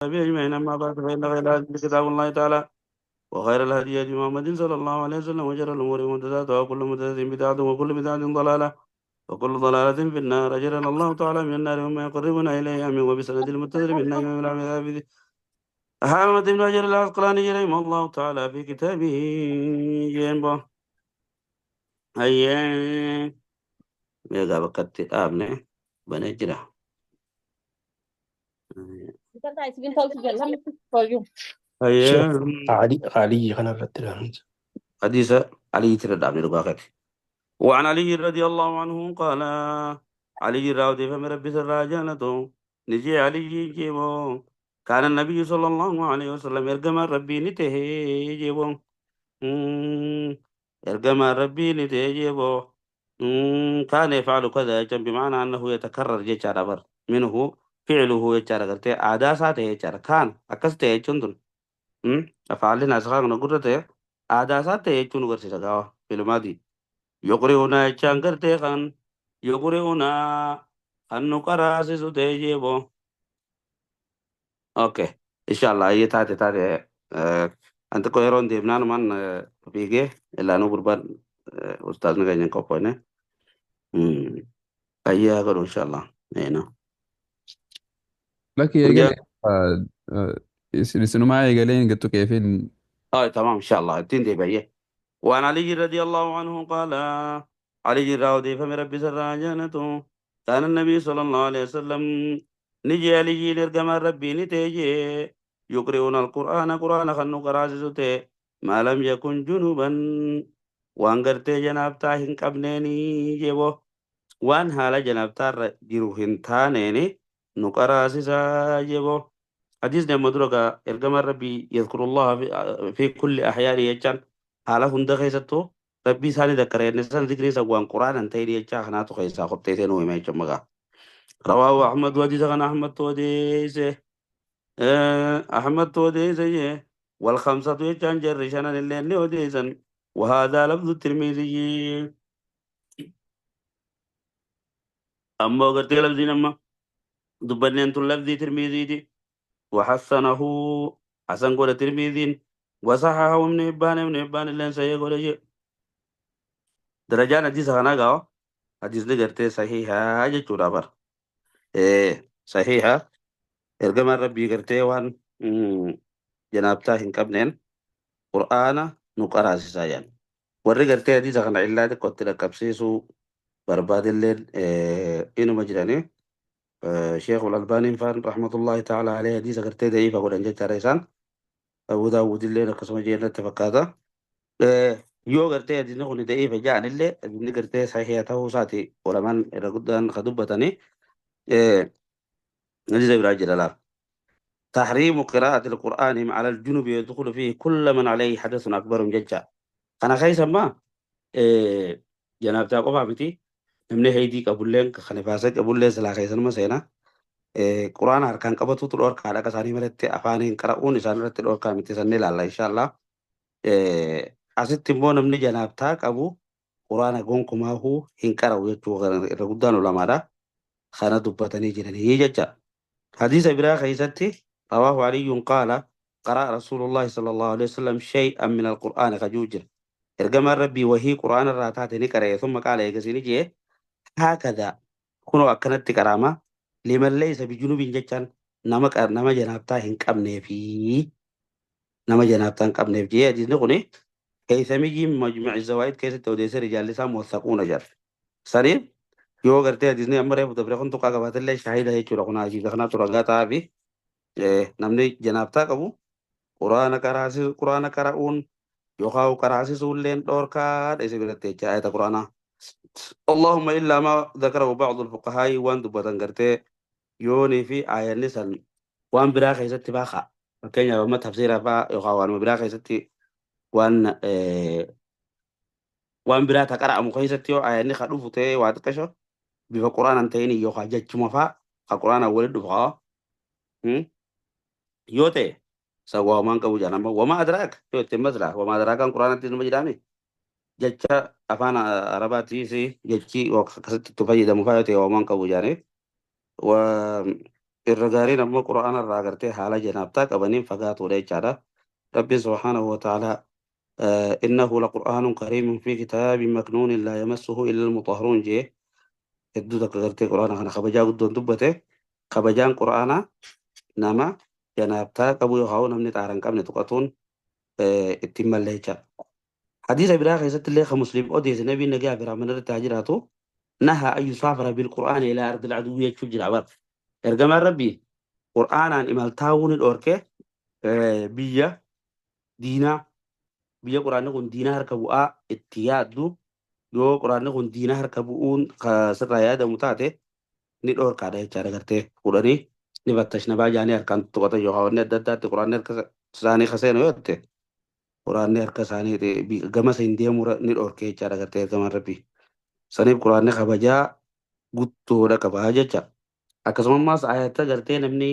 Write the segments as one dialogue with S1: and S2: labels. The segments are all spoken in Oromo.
S1: أجمعين. أما بعد، فإن خير الحديث كتاب الله تعالى، وخير الهدي هدي محمد صلى الله عليه وسلم، وشر الأمور محدثاتها، وكل محدثة بدعة، وكل بدعة ضلالة، وكل ضلالة في النار. أجرنا الله تعالى من النار وما يقربنا إليه، آمين. وبسند المتصل من الإمام العابد أحمد بن حجر العسقلاني رحمه الله تعالى في كتابه جنبه. أيه ميغا بكتي آمنة بنجرة.
S2: Sheekh
S1: أيه
S2: Ali Aliyyi kanarratti ilaalamti.
S1: حديث علي تردى من رقاقته. وعن علي رضي الله عنه قال: علي راودي فمن ربي سراجانته نجي علي جيبو، كان النبي صلى الله عليه وسلم يرقم ربي نته جيبو، يرقم ربي نته جيبو، كان يفعل كذا جنب، بمعنى أنه يتكرر جيتشارة بر منه فعله يجارة قرتي عادة ساته يجارة كان أكسته يجندن أفعلنا أسخان نقرته عادة ساته يجون قرسي سقاوة في الماضي. يقرئنا يجان قرتي خان يقرئنا أن نقرأ تيجيبو. أوكي إن شاء الله. هي تاتي تاتي أنت كويرون ديبنان من بيجي إلا نو قربان أستاذ نغني كوبونه. أيها قالوا إن شاء الله هنا.
S3: لك يا قال لسنو معي قالين قلت كيفين.
S1: تمام إن شاء الله تندي بيه. وعن علي رضي الله عنه قال: علي راودي فمن ربي سراجانته كان النبي صلى الله عليه وسلم نجي علي لرقم ربي نتيجي يقرؤون القرآن قرآن خنو قرازته ما لم يكن جنوبا وانقرتي جنابتا هنقبنيني جيبو وان حالا جنابتا جيرو هنتانيني نقرازسا جيبو. حديث نعم درجة إرجم ربي يذكر الله في كل أحيانه يجان حالا هند خيستو ربي ساني ذكر النسان ذكري سوان قرآن أنت يلي يجان خناتو خيسا خبتيتين وما يجمعا. رواه أحمد وديس غن أحمد وديس أحمد وديس والخمسة يجان جرشان اللي وديسا. وهذا لفظ الترمذي. أما قلت لفظ أما دبرني أنتم لفظ الترمذي دي. وحسنه حسن قول الترمذي وصححه ابن حبان. ابن حبان اللي سيقول درجان حديث أنا قاو حديث نقرتي صحيحة جتورا بر إيه صحيحة إرجم ربي قرتي وان جنابتا هنكبنين قرآن نقرأ سيان ورّي قرتي حديث أنا إلا دي قلت لك كبسيسو برباد الليل إيه إنه مجراني شيخ الألباني فان رحمة الله تعالى عليه حديث قرتي ضعيف أقول أنجل تريسان أبو داود الليل قسم جينا اتفقاتا yoo gartee hadiisni kun da'iifa ja'an illee hadiisni gartee sahiha ta'uu isaati ulamaan irra guddaan ka dubbatanii hadiisa biraa jira laal. تحريم قراءة القرآن على الجنب يدخل فيه كل من عليه حدث أكبر ججا. أنا خيسا ما جناب تاقوفا بتي namni heydii qabulleen kan ifaasee qabullee silaa keessanuma seenaa quraana harkaan qabatutu dhorkaadha akka isaanii malatti afaaniin qara'uun isaan irratti dhorkaa miti sanni ilaalla inshallah. Asitti immoo namni janaabtaa qabu quraana gonkumaahuu hin qara'u jechuu irra guddaan ulamaadha. Kana dubbatanii jiranii jecha. Hadiisa biraa keessatti رواه علي قال: قرأ رسول الله صلى الله عليه وسلم شيئا من القرآن خجوجر إرجم ربي وهي قرآن الراتات نقرأ ثم قال يقسيني جيه هكذا كنوا أكنت كرامة لمن ليس بجنوب جتان نما نما جنابتا هنقبني في نما جنابتا هنقبني في جيه حديث نقولي كيثمي مجمع الزوائد كيس التوديس رجال لسان موثقون جر سرير yoo gartee hadiisni amma reefu dabre kun tuqaa qabaatallee shaahida jechuudha kun hadiisa kanaatu ragaa ta'aa fi namni janaabtaa qabu quraana qaraasisu quraana qara'uun yookaan qaraasisuulleen dhorkaadha isa biratti jecha ayata quraanaa. Allahumma illaa maa dhakarahu ba'du al-fuqahaa'i waan dubbatan gartee yoonii fi aayanni san waan biraa keessatti faa fakkeenyaaf amma tafsiira faa yookaan waanuma biraa keessatti waan waan biraa ta qara'amu keessatti yoo aayanni ka dhufu ta'ee waa xiqqasho bifa quraanaan ta'in yookaan jechuma faa ka quraanaan walitti dhufu haa yoo ta'e san waamaan qabu jaan amma wamaa adraak yoo ittiin masla wamaa adraakaan quraanatti numa jedhame jecha afaan arabaatiis jechi akkasitti itti fayyadamu faa yoo ta'e waamaan qabu jaane. Irra gaariin ammoo qura'aana irraa gartee haala janaabtaa qabaniin fagaatuudha jechaadha. Rabbiin subhaanahu wa ta'aalaa innahu laqur'aanun kariimun fi kitaabin maknuunin laa yamassuhu illa almutahharuun jee hedduu takka gartee qura'aana kana kabajaa guddoon dubbate. Kabajaan qura'aanaa nama janaabtaa qabu yookaan namni xaara hin qabne tuqatuun ittiin malle jechaadha. Hadiisa biraa keessatti illee kan Muslim odeesse nabiin nagaa fi rahman irratti haa jiraatu nahaa an yusaafara bilqur'aani ilaa ardil aduwwi jechuu jira bar. Ergamaan Rabbii qur'aanaan imaltaa'uu ni dhoorke biyya diinaa biyya qur'aanni kun diinaa harka bu'aa itti yaaddu yoo qur'aanni kun diinaa harka bu'uun sirraa yaadamu taate ni dhoorkaadha jechaadha gartee fuudhanii ni fattashna baa jaanii harkaan tuqatan yookaan wanni adda addaatti qur'aanni harka isaanii kaseenu yoo ta'e qur'aanni harka isaanii gamasa hin deemuu ni dhoorke jechaadha gartee ergamaan Rabbii. Saniif qur'aanni kabajaa guddoodha qaba jecha. Akkasuma ammaas ayata gartee namni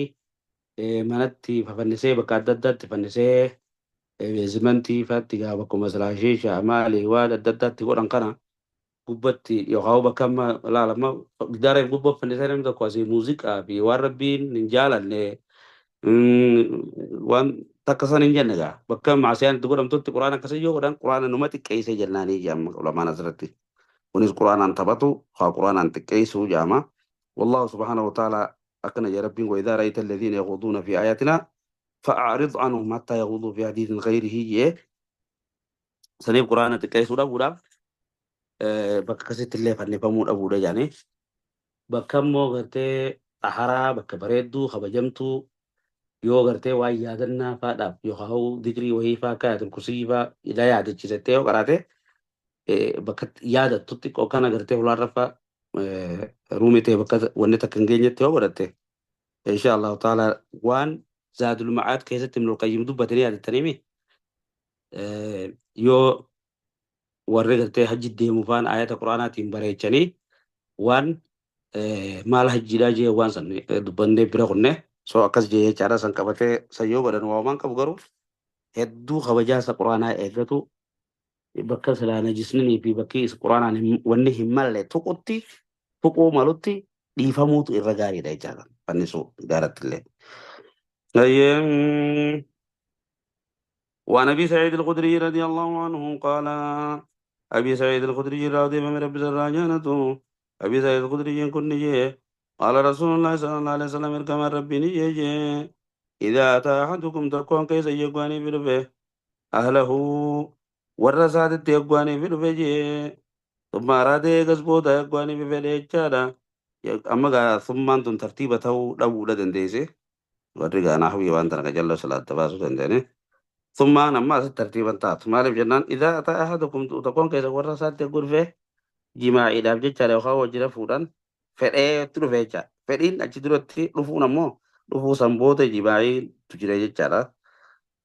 S1: manatti fannisee bakka adda addaatti fannisee beezimantii faatti gaa bakkuma silaa shiishaa maali waan adda addaatti godhan kana gubbatti yookaan bakka amma ilaalama gidaara gubbaa fannisee namni tokko asii muuziqaa fi waan rabbiin hin jaalanne waan takka san hin jenne gaa bakka maasiyaan itti godhamtutti quraana akkasii yoo godhan quraana numa xiqqeessee jennaanii jedhama ulamaan asirratti. Kunis quraanaan taphatu haa quraanaan xiqqeessuu jedhama. Wallahu subhaanahu wa ta'ala akkana jedha rabbiin وإذا رأيت الذين يخوضون في آياتنا فأعرض عنهم حتى يخوضوا في حديث غيره jee saniif quraana xiqqeessuu dhabuudhaaf bakka akkasitti illee fannifamuu dhabuudha jedhanii. Bakka immoo gartee xaharaa bakka bareedduu kabajamtuu yoo gartee waan yaadannaa faadhaaf yookaan dikrii wayii faa akka ayatul kursii faa ila yaadachiisattee yoo qaraate bakka yaadattu xiqqoo kana gartee hulaarra faa ruumii ta'e bakka wanni takka hin geenyetti yoo godhatte insha Allahu ta'ala waan zaadul ma'aad keessatti Ibnul Qayyim dubbatanii yaadattaniimi yoo warri gartee hajji deemu faan ayata quraanaatiin bareechanii waan maal hajjiidhaa jee waan san dubbannee bira kunne soo akkas jee jechaadha san qabatee san yoo godhan waamaan qabu garuu hedduu kabajaa isa quraanaa eeggatu bakka silaa najisninii fi bakki isa quraanaan wanni hin malle tuqutti tuquu malutti dhiifamuutu irra gaariidha jechaadha fannisuu gaaratti illee. وعن أبي سعيد الخدري رضي الله عنه قال أبي سعيد الخدري رضي الله عنه رب سراجانته أبي سعيد الخدري كن نجي قال رسول الله صلى الله عليه وسلم كما ربي نجي إذا أتى أحدكم تكون كيس يقواني في رفه أهله ورسات يقواني في رفه ثم أراد يقصبوتا يقواني في فليتشارا أما ثم أنتم ترتيبته لو لدن ديسي warri naxwii waan tana qajallo salaat baasuu danda'ani. ثم أنا ترتيبا taatu maaliif jennaan إذا أتى أحدكم tokkoon keessa warra isaatti gurfee jimaa'iidhaaf jecha yookaan wajjira fuudhan fedhee itti dhufe jecha fedhiin achi duratti dhufuun ammoo dhufuu san booda jimaa'iitu jira jechaadha.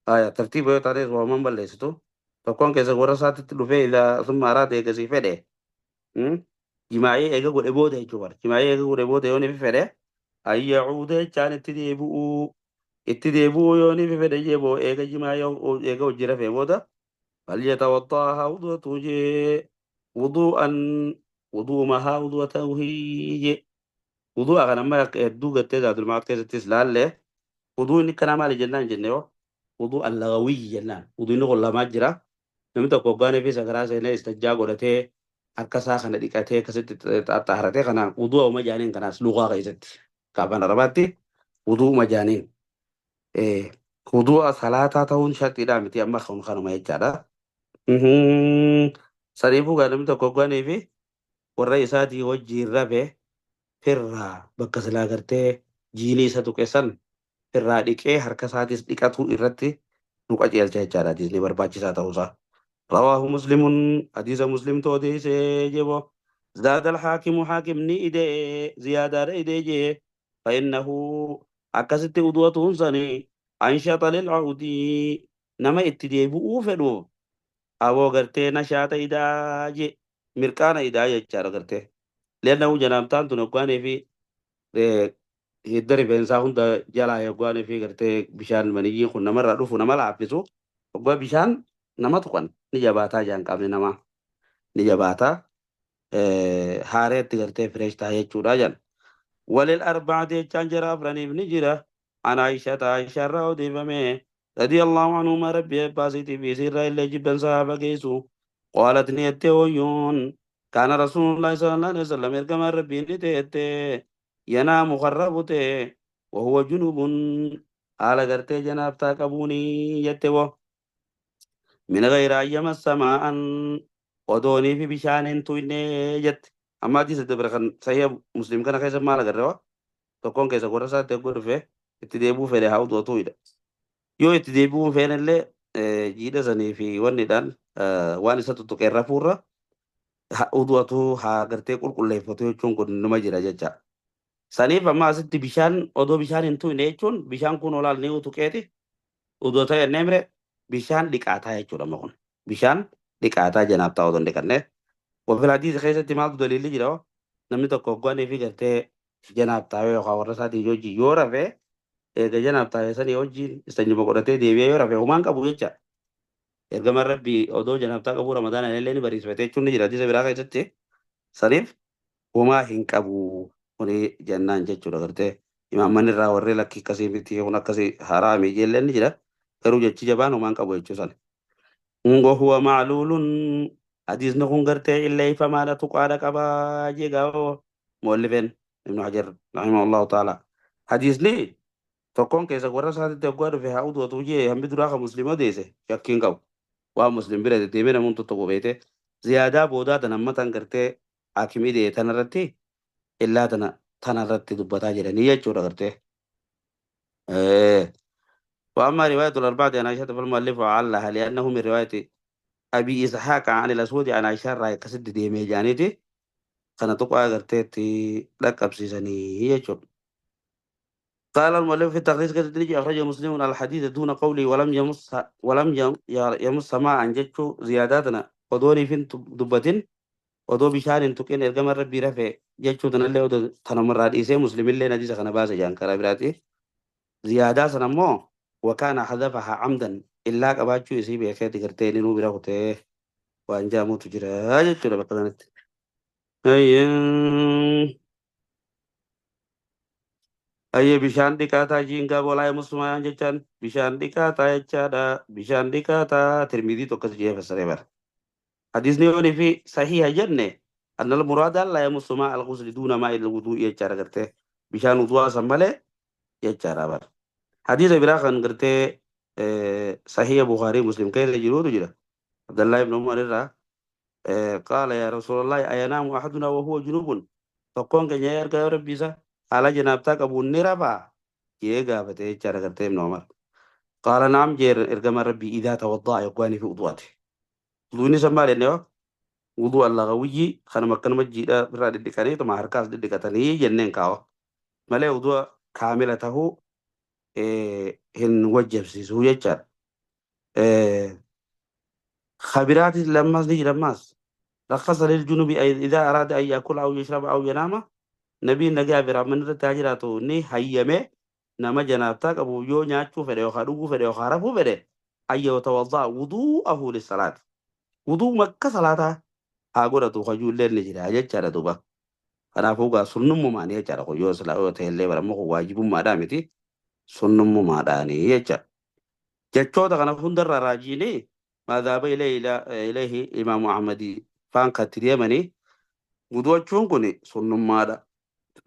S1: Aya tartiiba yoo taates waaman balleessitu tokkoon keessa warra isaatti dhufee إذا ثم أراد eegasii fedhe jimaa'ii eega godhe booda jechuudha. Jimaa'ii eega godhe booda yoo ni fedhe أن يعود jechaan itti deebi'uu yoo ni fedhe jee eega jimaa'ii eega hojii rafee booda فليتوضأ wudu'atu jee wudu'an wudu'umahaa wudu'atahu jee wudu'a kan amma hedduu gartee zaadul maat keessattis laalle wudu'inni kana maali jennaan jenne yoo wudu'an lagawiyyi jennaan wudu'inni kun lamaa jira namni tokko hoggaanii fi sagaraa seenee istajjaa godhatee harka isaa kana dhiqatee akkasitti xaxaharatee kana wudu'a uma jaaniin kanaas lugaa keessatti afaan arabaatti wudu'uma jaaniin wudu'a salaataa ta'uun shartiidhaa miti amma kun kanuma jechaadha. Saniifuu gaa namni tokko hoggaanii fi warra isaatii wajjiin rafe firraa bakka silaa gartee jiinii isa tuqe san firraa dhiqee harka isaatis dhiqatuu irratti nu qajeelcha jechaadha hadiisni barbaachisaa ta'uusaa. رواه مسلم حديث مسلم توديسي جبو زاد الحاكم حاكم ني إدي زيادة إدي جي فإنه أكست أدوة سني أنشط للعود نما اتدي بؤو فدو أبو غرتي نشاط إدا جي مركان إدا جتشار غرتي لأنه جنابتان تنقواني في hidda rifeensaa hunda jalaa yoggaanii fi gartee bishaan maniyyii kun namarraa dhufu nama laaffisu hoggaa bishaan nama tuqan ni jabaataa jaan qaamni namaa ni jabaataa haareetti gartee fresh ta'a jechuudha jaan. وللأربعة جتان جرى أفراني بن جرى عن عائشة عائشة راودي فمي رضي الله عنهما ربي باسيتي في سر إلا جبا صحابة كيسو قالت نيتي ويون كان رسول الله صلى الله عليه وسلم يركم ربي نتيتي ينام خربته وهو جنوب على قرتي جناب تاكبوني يتوه من غير أن يمس ماء ودوني في بشان تويني جت أما دي ستبرخن صحيح مسلم كان خيسا مالا قروا tokkoon keessa warra isaatti eeguu dhufe itti deebi'uu fedhe haa utuu yoo itti deebi'uu fedhe illee jiidha sanii fi wanniidhaan waan isa tuttuqee rafuurra utuutu haa gartee qulqulleeffatu jechuun kun numa jira jecha. Saniif amma asitti bishaan odoo bishaan hin tuqne jechuun bishaan kun olaal ni utuqeeti uduu ta'e nemre bishaan dhiqaataa jechuudha amma kun bishaan dhiqaataa janaaf ta'uu odoo hin dhiqanne. Wafil hadiisa keessatti maaltu daliilli jira namni tokko hoggaanii fi gartee janaaf taa'ee yookaan warra isaatii wajjin yoo rafee eega janaaf taa'ee sanii wajjin istanjuma godhatee deebi'ee yoo rafee homaan qabu jecha. Ergama rabbii odoo janaaf ta'a qabu ramadaana illee ni bariisifate jechuun ni jira hadiisa biraa keessatti saniif homaa hin qabu kuni jennaan jechuudha gartee imaamman irraa warri lakkii akkasii miti kun akkasii haraami jeellee ni jira garuu jechi jabaan homaan qabu jechuu sana. وهو معلول حديثنا كون غرتي إلا فما لا تقال قبا جيغاو مؤلفين ابن حجر رحمه الله تعالى حديثني tokkoon keessa warra isaatitti hoggaa dhufe haa utuutu jee hambi duraa ka musliima deese shakkiin qabu waan muslim bira deddeemee namoonni tokko beete ziyaadaa boodaa tana amma tan gartee hakimii dee tanarratti illaa tana tanarratti dubbataa jedhanii jechuudha gartee. وأما رواية الأربعة عن عائشة فالمؤلف علها لأنه من رواية أبي إسحاق عن الأسود عن عائشة رأي كسد ديمي جانيتي كانت تقوى غرتي لك أبسيسني هي قال المؤلف في التخريج كتدريج أخرج مسلم الحديث دون قوله ولم يمس ولم يمس ماء جتشو زياداتنا ودوني فين دبتين ودو بشان تكين إرقام ربي رفع جتشو تنالي ودو تنمر رئيسي مسلم اللي نجيس خنا باسا جان كرابراتي زيادة سنمو وكان حذفها عمدا إلا قباتشو يسيب يخيتي كرتين نو براخته وأنجامو تجرى جتشو لبقلنت أيين Ayyee bishaan dhiqaataa jiingaa bolaa muslimaa jechaan bishaan dhiqaataa jechaadha. Bishaan dhiqaataa Tirmidii tokkos jee fassaree bara. Hadiisni yoonii fi sahiha jenne annal muraada laa yamussumaa al-ghusli duuna maa il wuduu jechaadha gartee bishaan wudu'aa san malee jechaadha bara. Hadiisa biraa kan gartee sahiha Bukhaarii Muslim keessa jiruutu jira. Abdallah ibn Umar irraa qaala yaa Rasuulallahi ayanaamu ahadunaa wa huwa junubun tokkoon keenya erga rabbi isaa haala janaabtaa qabuun ni rafaa jee gaafate jechaadha gartee ibn Umar. Qaala naam jee ergama rabbii idaa tawadda'a yoggaanii fi wudu'ate. Wudu'ni san maal jennee wudu'a lagawiyyi kanuma akkanuma jiidha irraa dhidhiqanii tuma harkaas dhidhiqatanii jenneen kaawa. Malee wudu'a kaamila tahuu hin wajjabsiisu jechaadha. Khabiraatis lammas ni jira ammaas. رخص للجنوب إذا أراد أن يأكل أو يشرب أو ينام نبي نجا برحمن التاجراتو ني هيمه نما جنابتا قبو يو نياچو فده يو فده يو خرفو فده أي يتوضأ وضوءه للصلاة وضوء مكة صلاة هاغورتو خجول لين نجرا جچارا دوبا أنا فوقا سنم ما ني جچارا خو يو صلاة تهلي برمو واجب ما دامتي سنم ما داني جچا جچوتا kana hundarra raajiini ما ذهب إليه إمام أحمد فان كتريمني wudu'achuun kun sunnummaadha.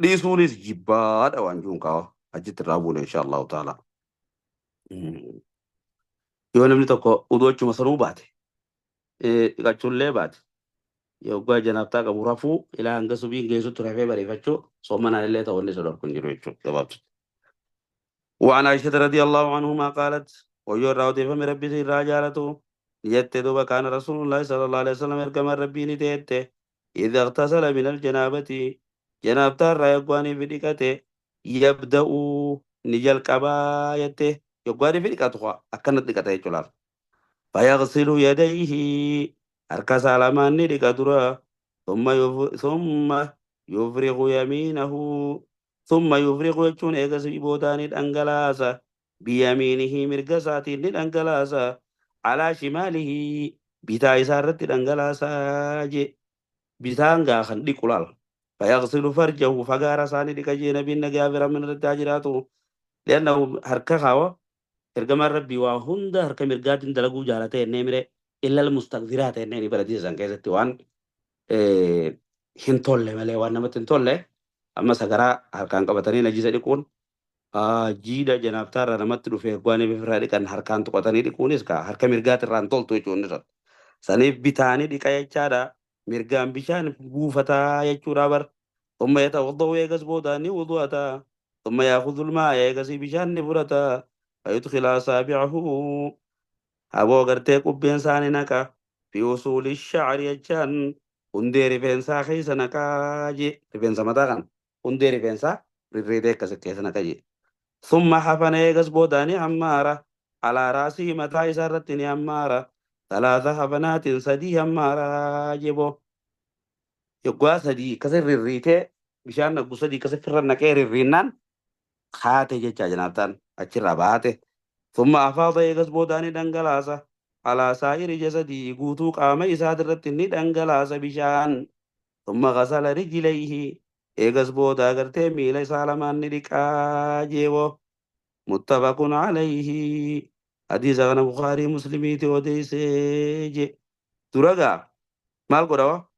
S1: Dhiisuunis jibbaadha waan jiruun kaawwa achitti irraa buune insha Allahu ta'ala. Yoo namni tokko wudu'achuma sanuu baate dhiqachuullee baate yoggaa janaabtaa qabu rafuu ilaa hanga subiin geessutti rafee bariifachuu soomanaan illee ta'uu inni sodaa kun jiru jechuudha gabaabsu. وعن عائشة رضي الله عنهما قالت ويور راودي فم ربي سي راجالته يت دوبا كان رسول الله صلى الله عليه وسلم كما ربي نتيت إذا اغتسل من الجنابة جنابتا رايقواني في ديكته يبدأ نجل قبايته يقواني في ديكته أكنت ديكته يجلال فيغسل يديه أركز على ما نديكتورا ثم يفرغ يمينه ثم يفرغ يجون إيغس بودان الأنجلاسا بيمينه مرقسات الأنجلاسا على شماله بتا إسارة الأنجلاسا جي بتان غاخن دي كلال فيغسل فرجه fagaara isaanii dhiqa jee nabiin nagaa fi rahmanni irratti haa jiraatu. Li'annahu harka kaawa ergamaan rabbii waa hunda harka mirgaatiin dalaguu jaalate jennee mire illa almustaqdiraata jennee ni baratiisa san keessatti waan hin tolle malee waan namatti hin tolle amma sagaraa harkaan qabatanii najisa dhiquun jiidha janaabtaarra namatti dhufe waan irraa dhiqan harkaan tuqatanii dhiquunis ka harka mirgaatirraa hin toltu jechuun isa. Saniif bitaanii dhiqa jechaadha. Mirgaan bishaan buufataa jechuudha bar. Thumma yatawadda'u eegas booda ni wudu'ata. Thumma yaakhudhu al-maa'a eegasii bishaan ni fudhata. Fayudkhila asaabi'ahu aboo gartee qubbeen isaanii naqa. Fi usuuli sha'ri jechaan hundee rifeensaa keessa naqaa jee rifeensa mataa kana hundee rifeensaa rirriitee akkas keessa naqa jee. Thumma hafana eegas booda ni hammaara. Alaa raasii mataa isaa irratti ni hammaara. Talaata hafanaatiin sadii hammaara jeboo. Yoggaa sadii akkasa rirriitee bishaan naqu sadii akkasa firra naqee rirriinnaan kaate jechaa janaabtaan achirraa baate. Thumma afaada eegas booda ni dhangalaasa. Alaa saa'iri jasadii guutuu qaama isaatirratti ni dhangalaasa bishaan. Thumma ghasala rijlayhi eegas booda agartee miila isaa lamaan ni dhiqaa jeeboo. Muttafaqun alayhi. Hadiisa kana Bukaarii Muslimiiti odeessee je. Dura gaa maal godhawa?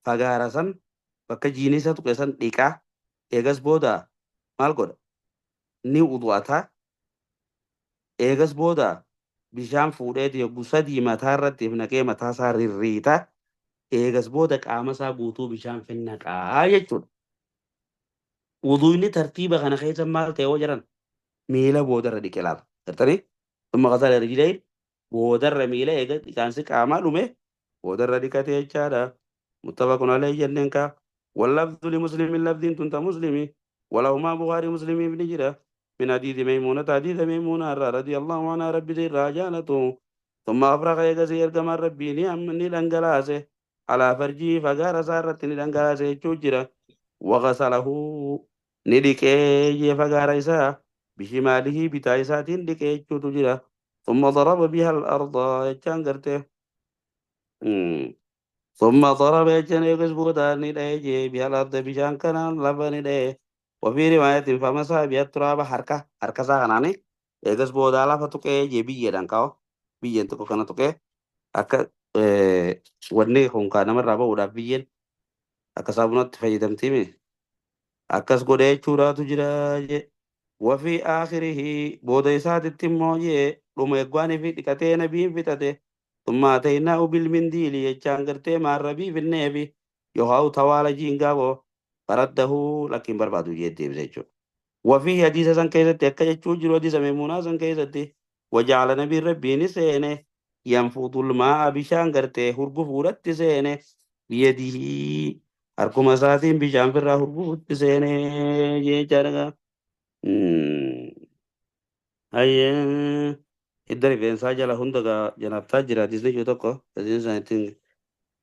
S1: Fagaara san bakka jiini isa tuqe san dhiqaa. Eegas booda maal godha? Ni udu'ata. Eegas booda bishaan fuudheeti yogguu sadii mataa irratti naqee mataa isaa rirriita. Eegas booda qaama isaa guutuu bishaan finnaqaa jechuudha. Wuduunni tartiiba kana keessa maal ta'e hoo jedhan miila boodarra dhiqe laala. Gartanii? Thumma ghasala rijlayhi boodarra miila eega dhiqaansi qaamaa dhume boodarra dhiqate jechaadha. Muttafaqun alayhi jenneen kaa. Wallafzu limuslimin lafziin tun ta muslimi. Walahumaa Bukaarii muslimiif ni jira. من حديث ميمونة حديث ميمونة رضي الله عنها ربي الرجالة ثم أفرغ يغسي إرقم ربي نعم نلنقلاسه على فرجه فقار سارة نلنقلاسه جوجرة وغسله ندكي فقار إساء بشماله بتايسات دكي جوجرة ثم ضرب بها الأرض يجانقرته ثم ضرب يجان يغسبودا ندكي بها الأرض بشان كان لبن وفي رواية فمسح بها التراب حركة حركة ساغناني eegas booda lafa tuqee jee biyyeedhaan kaa'u biyyeen tokko kana tuqee akka wanni kun kaa namarraa ba'uudhaaf biyyeen akka saabunatti fayyadamtiimi akkas godhee jechuudhaatu jira jee wafii aakhirihi booda isaatitti immoo jee dhuma eegwaanii fi dhiqatee nabiin fixate thumma ataynaahu bilmindiili jechaan gartee maarrabii finneefi yookaan tawaala jiingaaboo faraddahu lakkiin barbaadu jee deebise jechuudha. وفي حديث سن كيستي أكا جتشو جرو حديث ميمونة سن كيستي وجعل نبي ربي سينه ينفض الماء بشان غرتي هرغفورت سينه بيده harkuma isaatiin bishaan firraa hurgufutti seenee jechaadha. Hayyee hidda rifeensaa jala hunda janaabtaa jira hadiisni jiru tokko hadiisni isaan ittiin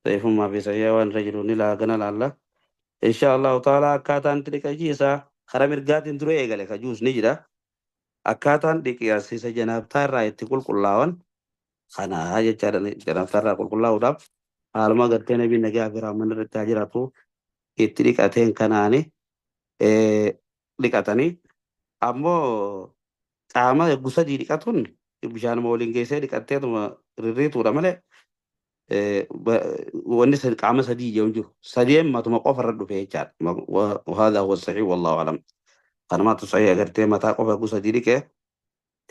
S1: ta'eefummaa fi sayyaa waan irra jiru ni laagana laalla. Insha Allahu ta'ala akkaataan itti dhiqachiisaa karaa mirgaatiin dura eegale kajuus ni jira. Akkaataan dhiqachiisa janaabtaa irraa itti qulqullaa'an kana jechaadha janaabtaa irraa qulqullaa'uudhaaf haaluma gartee nabiin nagaa fi raamman irratti haa jiraatu itti dhiqateen kanaani dhiqatanii ammoo qaama gosa sadii dhiqatuun bishaanuma waliin geessee dhiqatteetuma rirriituudha malee wanni qaama sadii ijoo hin jiru. Sadeen matuma qofa irra dhufe jechaadha. وهذا هو الصحيح والله أعلم. Kanamaatu sahih agartee mataa qofa gosa sadii dhiqee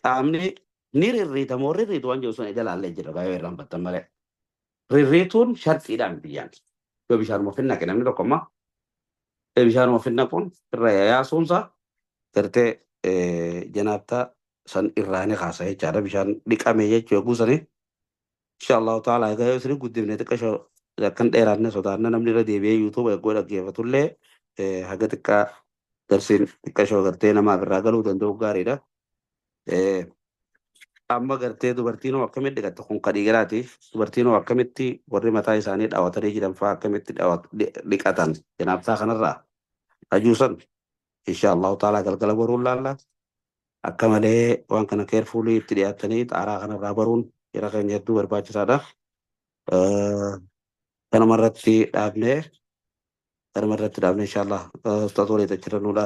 S1: qaamni ni rirriita moo rirriitu waan jiru sun ija laallee jira baay'ee irraanfattan malee. Rirriituun sharxiidhaan biyyaan. Yoo bishaanuma finnaqe namni tokko amma bishaanuma finnaquun irra yaasuunsa gartee janaabtaa san irraa ni kaasa jechaadha. Bishaan dhiqame jechuu eeguu sanii. Insha Allahu ta'ala egaa yoo isin guddifne xiqqasho akkan dheeraanne sodaanna namni irra deebi'ee yuutuuba eeguu dhaggeeffatullee haga xiqqaa darsiin xiqqashoo gartee namaaf irraa galuu danda'u gaariidha. Amma gartee dubartiin hoo akkamitti dhiqatte kun kan dhiiraati. Dubartiin hoo akkamitti warri mataa isaanii dhaawatanii jiran fa'aa akkamitti dhiqatan janaabtaa kanarraa hajuusan insha Allahu ta'ala galgala baruun laalla. Akka malee waan kana keerfuulii itti dhiyaatanii xaaraa kanarraa baruun jara keenya hedduu barbaachisaadha. Kanuma irratti dhaabnee Kanuma irratti dhaabne, inshallah. Ustaaz waliin achirra nuudha.